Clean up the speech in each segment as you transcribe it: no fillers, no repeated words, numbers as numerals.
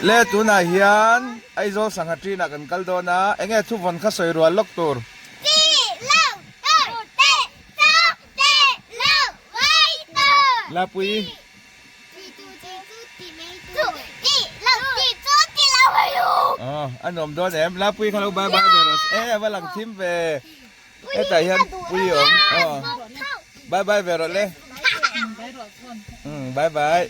Le tunah hian Aizawl sangha ṭinah kan kal dawn a, eng nge thuvawn kha sawi rual lawk tur? Lapui. Aw a nuam dawn em? Lapui kha lo bye bye ve rawh se. E a va lang thim ve. Hetah hian pui a awm. Aw bye bye ve rawh le. Umm bye bye.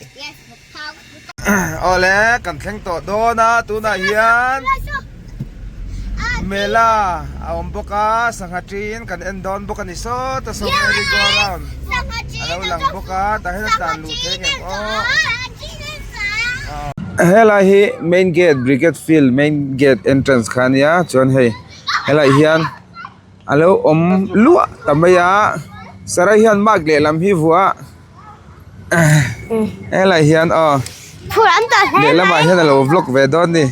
Awle kan thleng tawh dawn a tunah hian mela a awm bawk a sangha ṭin kan en dawn bawk a ni sawt a saw merry go round a lo lang bawk a tah hian a tlan luh theih ngem aw helai hi main gate brigade field main gate entrance kha a nia chuan hei helai hian. A lo awm luah ta mai a sarai hian mark lehlam hi vuah helai hian aw lehlamah hian a lo vlog ve dawn a ni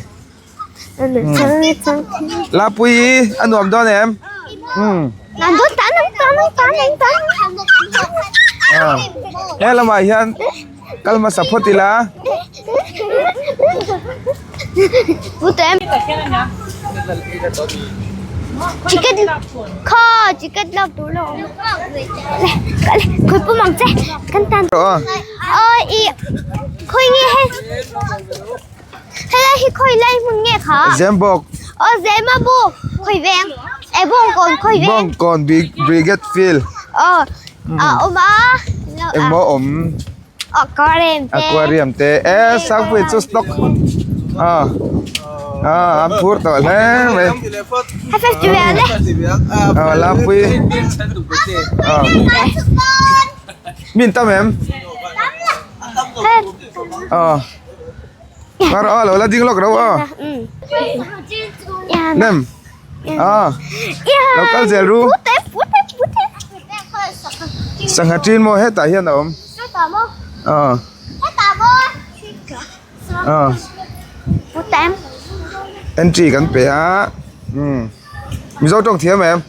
Lapuii a nuam dawn em helamah hian kal hmasa phawt ila. Ticket kha ticket lak tur lo khawi pum ang che kan tan aw i khawi nge hei helai hi khawi lai hmun nge kha Zembawk aw Zemabawk khawi veng e Bawngkawn khawi veng Bawngkawn Brigade Field aw a awm a engmaw awm Aquarium te. Aquarium te. E Sangpui chu stock. Ah. Ah, an phur tawh hle mai. High five ti ve le. Ah, Lampui. Ah. Min tam em? Ah. Kar ah lo la ding lawk ro ah. Nem. Ah. Lo kal zel ru. Sangha ṭin maw hetah hian a awm. Aw. Aw. Entry kan pe a. Umm. Mizo tawng thiam em?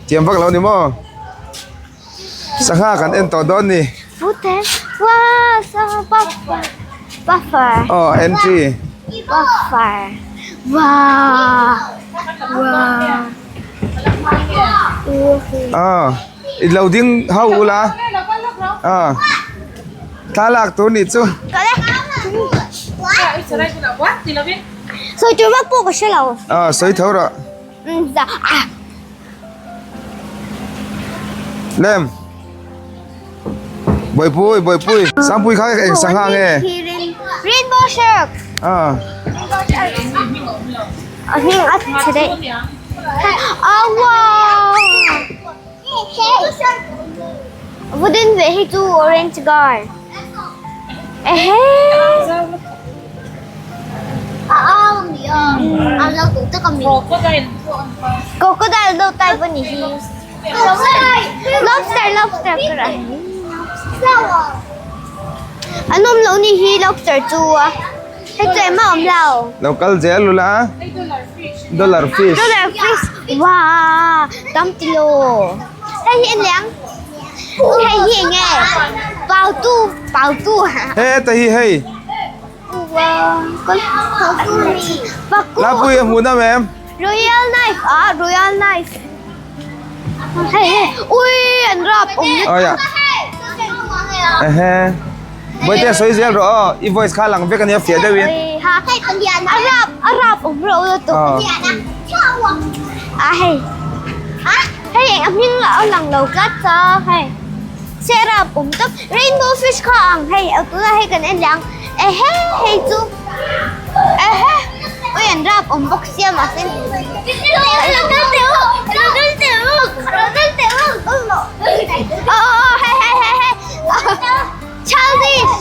Thiam vak lo ni maw? Sangha kan en tawh dawn ni. Aw entry. Aw i lo ding ho ula aw thlalak tur nih chu. Sawi tur vak pawh ka hre lo. Aw sawi tho rawh. Lem. Bawihpui bawihpui Sangpui kha eng sangha nge? Rainbow shark. Aw. A hming a chhe daih. Aw wow. Wooden ve hi chu orange gar. Ehe. Crocodile deuh type a ni hi. Lobster lobster ka rah hi. An awm loh ni hi lobster chu a. Hei chu engmah awm lo. Lo kal zel ula. Dollar fish. Dollar fish. Wow tam ti lo. Hei hi a liang. Hei hi eng nge? Pau tu pau tu. He ta hi hei. Lapui a hmuh nam em? Royal knife a royal knife. Hei hei ui an rap awm lutuk. Aw ya. Ehe. Bawihte sawi zel rawh aw i voice kha lang vek ania fiah deuhin. A rap a rap awm reuh lutuk. A hei. Hei a hming a lang lo tlat a hei. Se rap awm tawp rainbow fish kha ang hei a tunah hei kan en leh ang ehe hei chu ehe ui an rap awm bawk sia mahse aw aw hei hei hei hei childish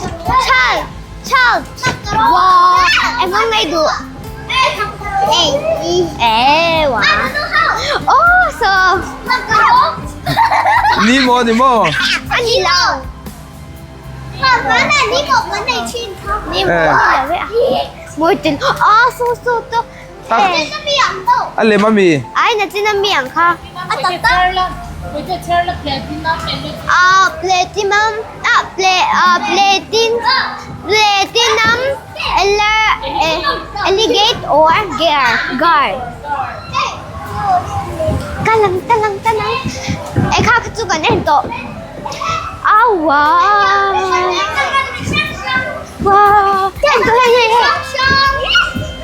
child child wow em không nghe được ê wow oh so Ni maw ni maw? A ni lo. Ni maw Mawi tin. Ah so so to. A lem a mi. Ai na chin a mi ang kha. Ah platinum ah platin platinum eller. Or gear gar ka lang ta lang ta lang e kha kha chu kan en tawh a wow wow en tawh hei hei hei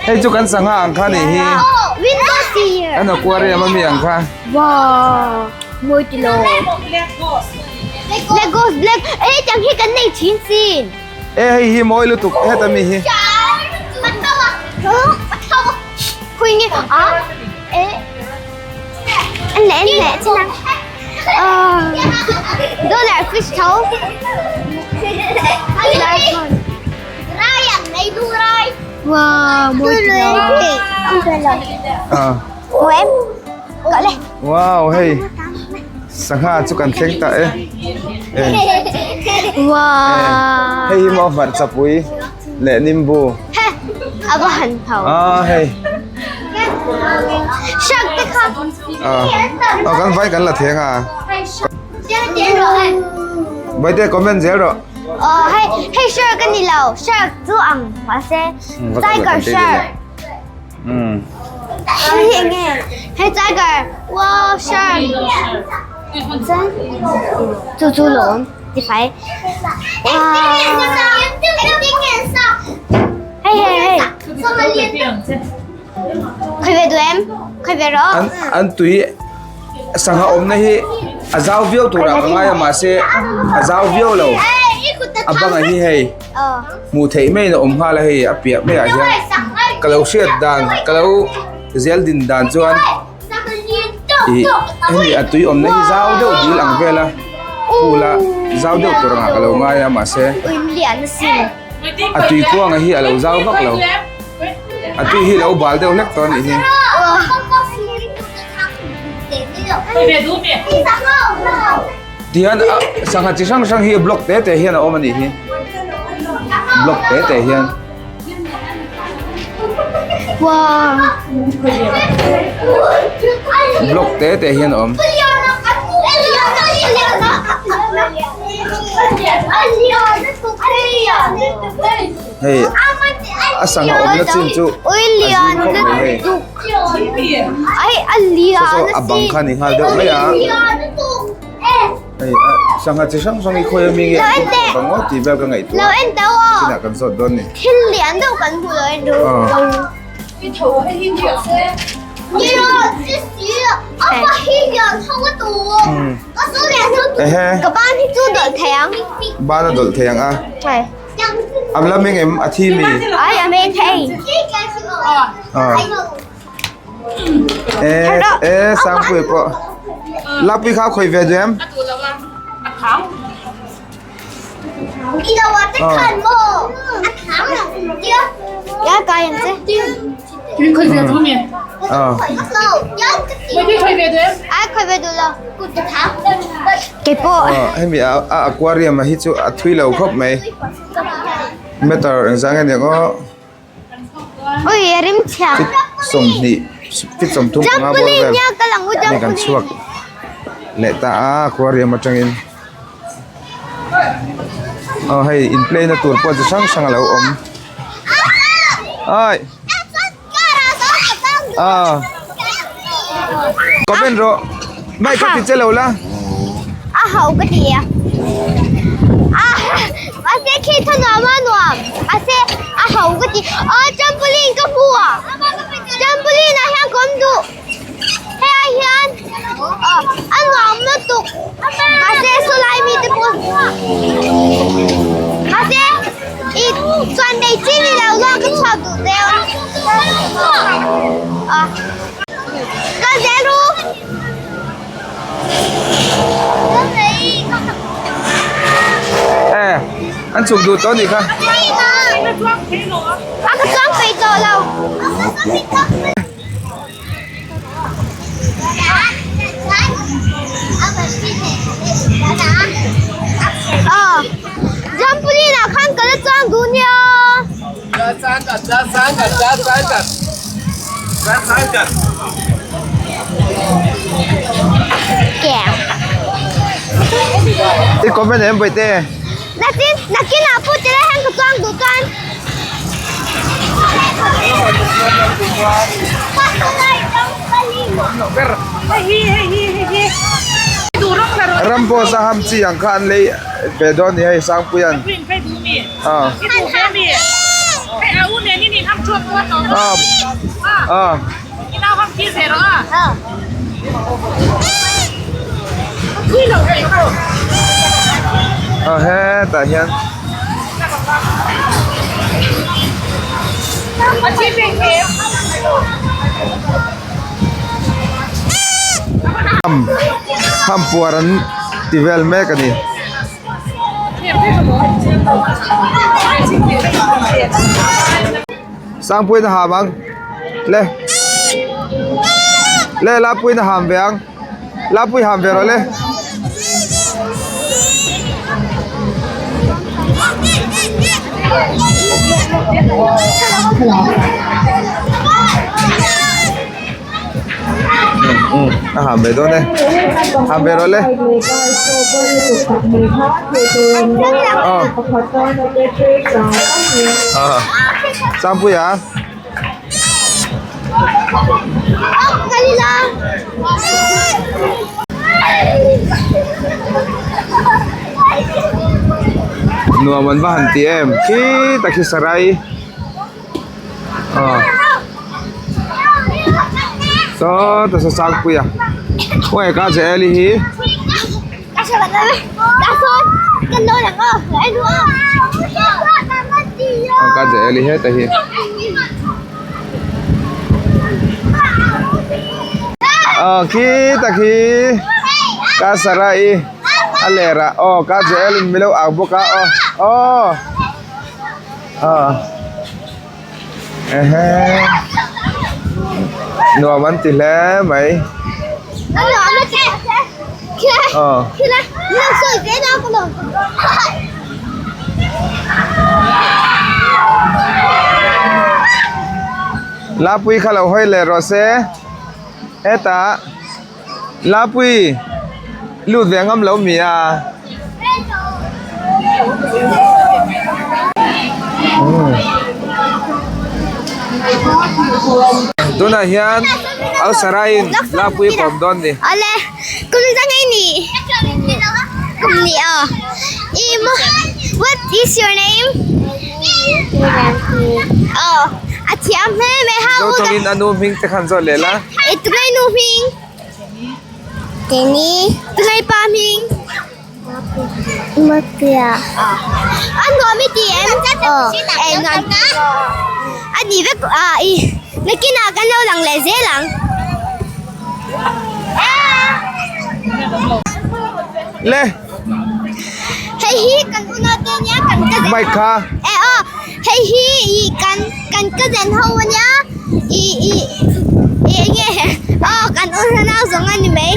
Hei chu kan sangha ang kha nih hi window seat an aquarium ami ang kha wow mawi tilo black ghost black e tiang hi kan nei thin sin. E hei hi mawi lutuk heta mi hi. Wow hei sangha chu kan thleng ta e. Hei hi maw hmarcha pui leh nimbu. A va han tho. A hei. Shark te kha. A kan vai kan la theng a. Baite comment zel rawh. Ờ hei hei shark a ni lo shark chu ang mahse tiger shark. Hei eng nge hei tiger wow shark chuan chu chu lawm ti fai hei hei hei khawi ve duh em khawi ve rawh an an tui sangha awmna hi a zau viau turah ka ngai a mahse a zau viau lo a bangah hi hei. Hmuh theih maiin a awm nghal a hei a piah maiah hian ka lo hriat dan ka lo zel din dan chuan ih hemi a tui awmna hi zau deuh dil ang vel a pool a zau deuh tur angah ka lo ngai a mahse a tui kuanga hi a lo zau vak lo a tui hi lo bal deuh hlek tawh a nih hi. Tihian a sangha chi hrang hrang hi block te te hian a awm a nih hi block te te hian. Block te te hian a awm. Hei a sangha awmna chin chu a zim khawp mai hei. Saw saw a bang kha a ni nghal deuh mai a. Hei a sangha chi hrang hrang hi khawi ami nge an tum tawh ang aw tih vel ka ngaihtuah a chinah kan zawt dawn a ni. Ehe ban a dawlh thei ang a a la meng em a thi mi E e Sangpui pawh Lapui kha a khawih ve duh em? Hemi a aquarium a hi chu a thui lo khawp mai meter engzah nge ni ang aw. Ui a rim chhia. Fit 20 fit 35 bawr vel hei kan chhuak leh ta a aquarium atangin aw hei in play na tur pawh chi hrang hrang a lo awm ai a comment rawh mic kha ti che lo la. A hau ka ti a a mahse khi tha nuam a nuam mahse a hau ka ti aw trampoline ka hmu a trampoline ah hian ka awm duh hei ah hian aw a nuam lutuk mahse saw lai mi te pawh mahse ih chuan nei chi ni lo zawk ka chhuak duh deuh a ka zel ru. E an chhuk duh tawh anih kha. A ka chuang peih tawh lo. Aw trampoline ah khan ka la chuang duh nia. I comment em Bawihte? Nakin nakinah pawh tila hian ka chuang duh chuan. Chuan Ramboss a ham chi ang kha an lei ve dawn ni hei Sangpuia'n ah ah ah. Aw hetah hian ham puar an ti vel mek a ni. Sangpuiin a ham ang le le Lapuiin a ham ve ang Lapui ham ve rawh le. A ham ve dawn e ham ve rawh le aw ah Sangpuia. Nuam an va han ti em khi tak hi sarai aw saw ta saw Sangpuia khawnge ka che Eli hi. Aw ka che Eli heta hi. Aw khi tak hi ka sarai a ler ah aw ka che Eli in milo au bawk a aw aw aw ehe nuam an ti hle mai aw Lapui kha lo hawi leh rawh se hetah Lapui lut ve ngam lo mi a. Tunah hian Alsaraiin Lapui a kawm dawn ni. Awle kum zangei ni kum ni aw i maw what is your name aw a thiam hle mai ha Zo tawngin a nu hming te khan zawt leh la. I tungai nu hming. Teni. Tungai pa hming. Matia. A nuam i ti em? Aw, e nuam. A ni vek a i nakinah kan lo lang leh zel ang. Le. Hei hi kan unau te nia kan cousin. Mic kha. E aw hei hi i kan kan cousin ho ania i i i enge aw kan unau zawng a ni mai.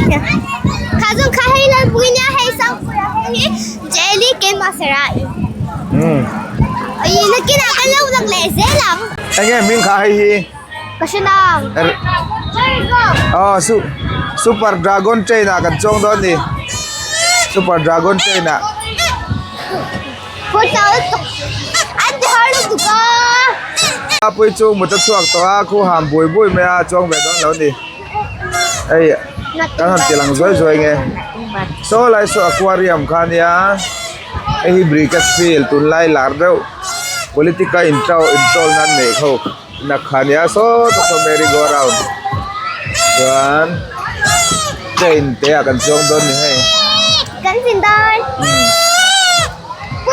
Kha zawng kha hei Lalpui nia hei Sangpuia hei hi Jelly keimah Sarah i. I nakinah kan lo lang leh zel ang. Enge hming kha hei hi. Ka hre nang. Aw su super dragon train ah kan chuang dawn ni super dragon train ah. A pui chu mut a chhuak tawh a khu ham bui bui mai a chuang ve dawn lo ni hei kan han ti lang zuai zuai nge saw lai saw aquarium kha nia hei hi briquette field tunlai lar deuh politic a intrau introll nan neih ho. Nak kha nia saw tak saw merry go round chuan train te ah kan chuang dawn ni hei kan zin dawn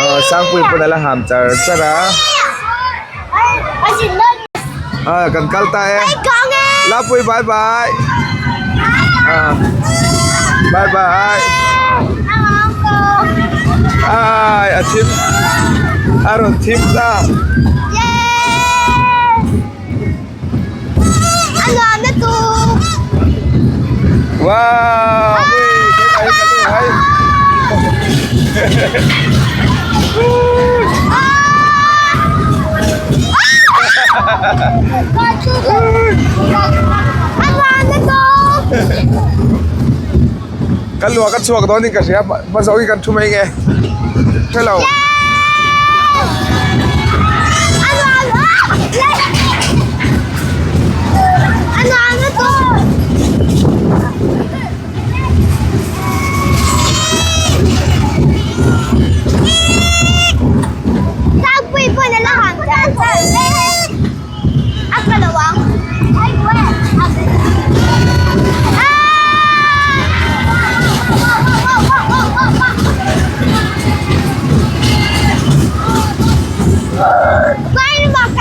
aw sangpui pawn ala ham char char a ah kan kal ta e lapui bye bye ah bye bye ai a thim a rawn thim ta. Wow! Ui, cái này cái này hay. Kan luah ka chhuak dawn in ka hria hmasa awkin kan thu mai nge hrelo.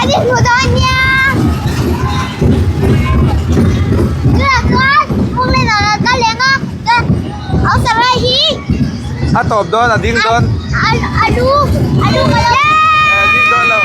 Kan inhmu dawn nia. Tunah chuan Phunglin ah kan kal leng a, chuan au sarai hi. A tawp dawn, a ding dawn. A lu, a lu ka lo. A ding dawn lo.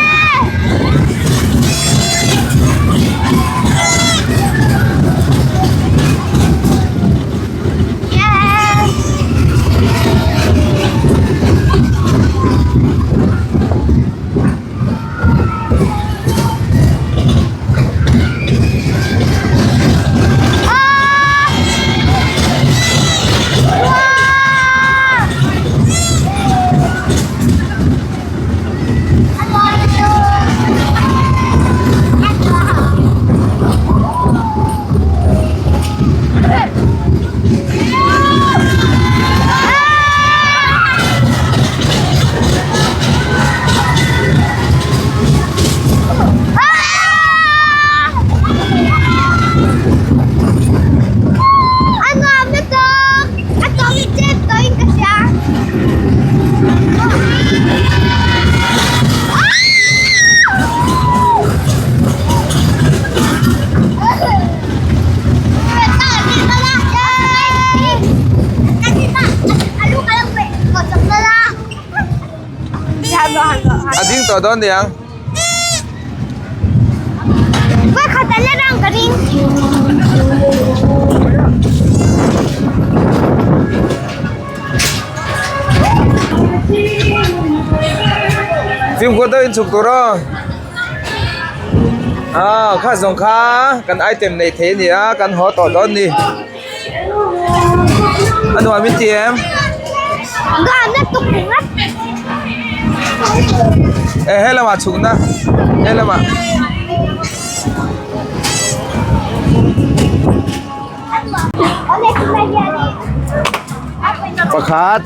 A nuam lutuk! A tawp tep tawhin ka hria. A ding tawh dawn niang. Fimkhur deuhin chhuk tur aw. Ah kha zawng kha kan item neih theih a ni a kan haw tawh dawn ni. A nuam in ti em? E he lamah chhukna he lamah. Pakhat.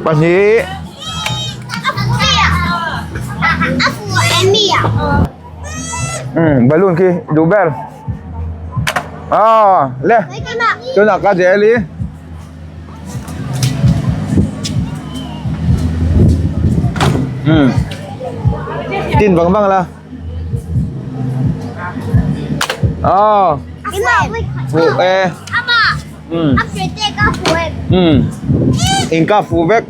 Pahnih. Um balloon khi duh ber. Ah le. Tunah ka zel i. Um tin vang vang la. Ah. Fuh e. Um. Um. In ka fuh vek.